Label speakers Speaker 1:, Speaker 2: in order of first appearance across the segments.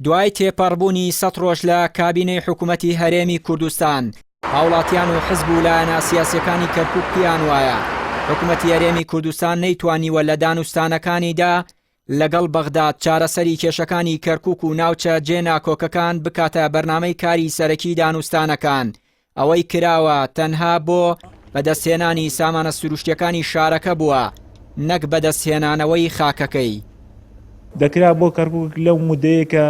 Speaker 1: دوای تێپەڕبوونی سەت ڕۆژ لە کابینەی حکوومەتی هەرێمی کوردستان، هاوڵاتیان و حزب و لایەنە سیاسیەکانی کەرکوک پێیان وایە حکوومەتی هەرێمی کوردستان نەیتوانیوە لە دانوستانەکانیدا لەگەڵ بەغداد چارەسەری کێشەکانی کەرکوک و ناوچە جێ ناکۆکەکان بکاتە بەرنامەی کاری سەرەکی دانوستانەکان ئەوەی کراوە تەنها بۆ بەدەستهێنانی سامانە سروشتیەکانی شارەکە بووە نەک بەدەستهێنانەوەی خاکەکەی.
Speaker 2: دەکرا بۆ کەرکوک لەو مودەیە کە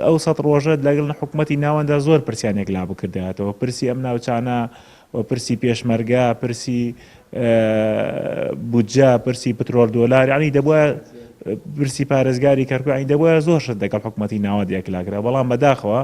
Speaker 2: ئەو سەت ڕۆژە لەگەڵ حکومەتی ناوەندا زۆر پرسیان یەکلا بکردایەتەوە، پرسی ئەم ناوچانە و پرسی پێشمەرگە، پرسی بودجە، پرسی پترۆل دۆلار، یانی دەبوایە پرسی پارێزگاری کەرکوک، یانی دەبوایە زۆر شت لەگەڵ حکومەتی ناوەند یەکلا کرا، بەڵام بەداخەوە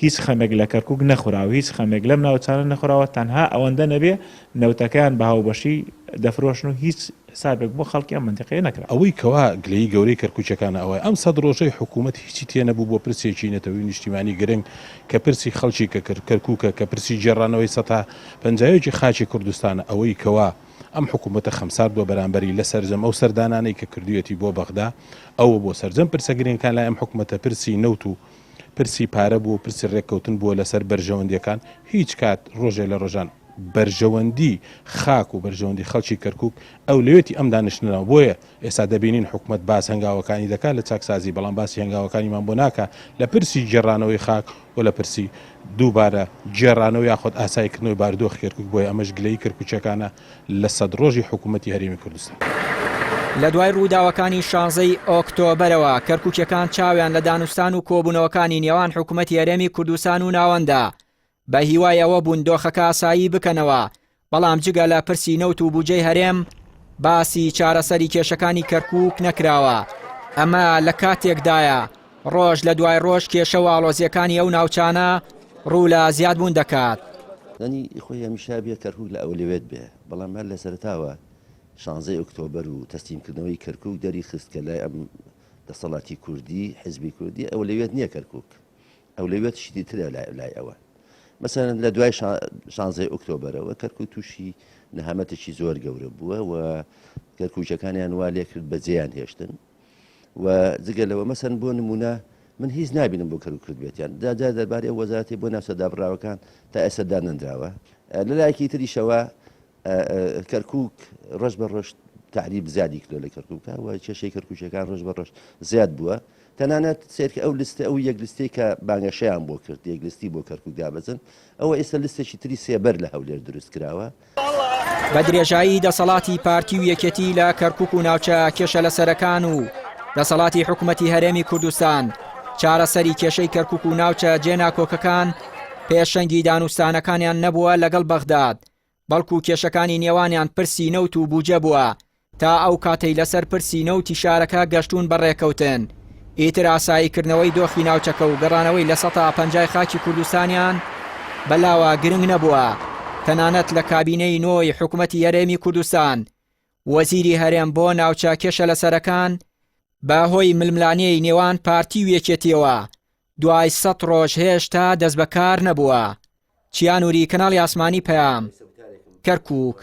Speaker 2: هیچ خەمێک لە کەرکوک نەخوراوە، هیچ خەمێک لەم ناوچانە نەخوراوە، تەنها ئەوەندە نەبێ نەوتەکەیان بە هاوبەشی دەفرۆشن و هیچ حسابێک بۆ خەڵکی ئەم مەنتیقەیە نەکراوە.
Speaker 3: ئەوەی کەوا گلەیی گەورەی کەرکوکیەکانە ئەوەیە ئەم سەت ڕۆژەی حکوومەت هیچی تێ نەبوو بۆ پرسێکی نەتەوەی و نیشتیمانی گرنگ کە پرسی خەڵکی کەرکوکە کە پرسی گێڕانەوەی سەتا پەنجایەکی خاکی کوردستانە ئەوەی کەوا ئەم حکوومەتە خەمساردووە بەرامبەری لە سەرجەم ئەو سەردانانەی کە کردوویەتی بۆ بەغدا ئەوە بۆ سەرجەم پرسە گرنگەکان لای ئەم حکوومەتە پرسی نەوت و پرسی پارە بووە و پرسی رێککەوتن بووە لەسەر بەرژەوەندییەکان، هیچ کات رۆژێ لە رۆژان بەرژەوەندی خاک و بەرژەوەندی خەڵکی کەرکوک ئەولەوێتی ئەم دانیشتنە نەبوو، بۆیە ئێستا دەبینین حکومەت باس هەنگاوەکانی دەکات لە چاکسازی، بەڵام باسی هەنگاوەکانیمان بۆ ناکات لە پرسی گێڕانەوەی خاک و لە پرسی دووبارە گێڕانەوە یاخود ئاساییکردنەوەی بارودۆخی کەرکوک، بۆیە ئەمەش گلەیی کەرکوکییەکانە لە سەت ڕۆژی حکوومەتی هەرێمی کوردستان.
Speaker 1: لە دوای ڕووداوەکانی شانزەی ئۆکتۆبەرەوە کەرکووکیەکان چاویان لە دانوستان و کۆبوونەوەکانی نێوان حکوومەتی هەرێمی کوردستان و ناوەندە بە هیوای ئەوە بوون دۆخەکە ئاسایی بکەنەوە بەڵام جگە لە پرسی نەوت و بودجەی هەرێم باسی چارەسەری کێشەکانی کەرکووک نەکراوە ئەمە لە کاتێکدایە ڕۆژ لە دوای ڕۆژ کێشە و ئاڵۆزییەکانی ئەو ناوچانە ڕوو لە زیادبوون دەکات.
Speaker 4: یانی خۆی هەمیشە بێ کەرکوک لە ئەولەوێت بێ بەڵام هەر لە سەرەتاوە شانزەی ئۆکتۆبەر و تەسلیم کردنەوەی کەرکوک دەری خست کە لای ئەم دەسەڵاتی کوردی حزبی کوردی ئەولەوێت نییە کەرکوک ئەولەوێت شتی ترە لای لای ئەوە مەسەلەن لە دوای شانزەی ئۆکتۆبەرەوە کەرکوک تووشی نەهامەتێکی زۆر گەورە بووە و کەرکوکەکانیان وا لێکرد بەجێیان هێشتن و جگە لەوە مەسەن بۆ نمونە من هیچ نابینم بۆ کەرو کردبێتیان داجا دەربارەی ئەو وەزارەتی بۆ ناوچە دابڕاوەکان تا ئێستا دانەنراوە لەلایەکی تریشەوە کەرکک ڕۆژ بە ڕۆژ تعریب زیادی کردو لە کەرکووکە و کێشەی کەرکوچەکان ڕۆژ بە ڕۆژ زیاد بووە تەنانەت سێرکە ئەو لستە ئەو یەک لستی کە بانگەشەیان بۆ کرد یەک لستی بۆ کەرکک دابەزن ئەوە ئێستا لستێکی تری سێبەر لە هەولێر دروست کراوە
Speaker 1: بە درێژایی دەسەڵاتی پارتی و یەکێتی لە کەرکک و ناوچە کێشە لەسەرەکان و دەسەڵاتی حکوومەتی هەرێمی کوردستان چارەسەری کێشەی کەرکک و ناوچە جێناکۆکەکان پێشەنگی دانوستانەکانیان نەبووە لەگەڵ بەغداد بەڵکو کێشەکانی نێوانیان پرسی نەوت و بوجە بووە تا ئەو کاتەی لەسەر پرسی نەوتی شارەکە گەشتوون بە ڕێکەوتن ئیتر ئاسایی کردنەوەی دۆخی ناوچەکە و گەڕانەوەی لە سەتا پەنجای خاکی کوردستانیان بەلاوە گرنگ نەبووە تەنانەت لە کابینەی نۆی حکومەتی هەرێمی کوردستان وەزیری هەرێم بۆ ناوچە کێشە لەسەرەکان بە هۆی ململانێی نێوان پارتی و یەکێتیەوە دوای سەت ڕۆژ هێشتا دەستبەکار نەبووە. چیا نوری کەناڵی ئاسمانی پەیام، کەرکوک.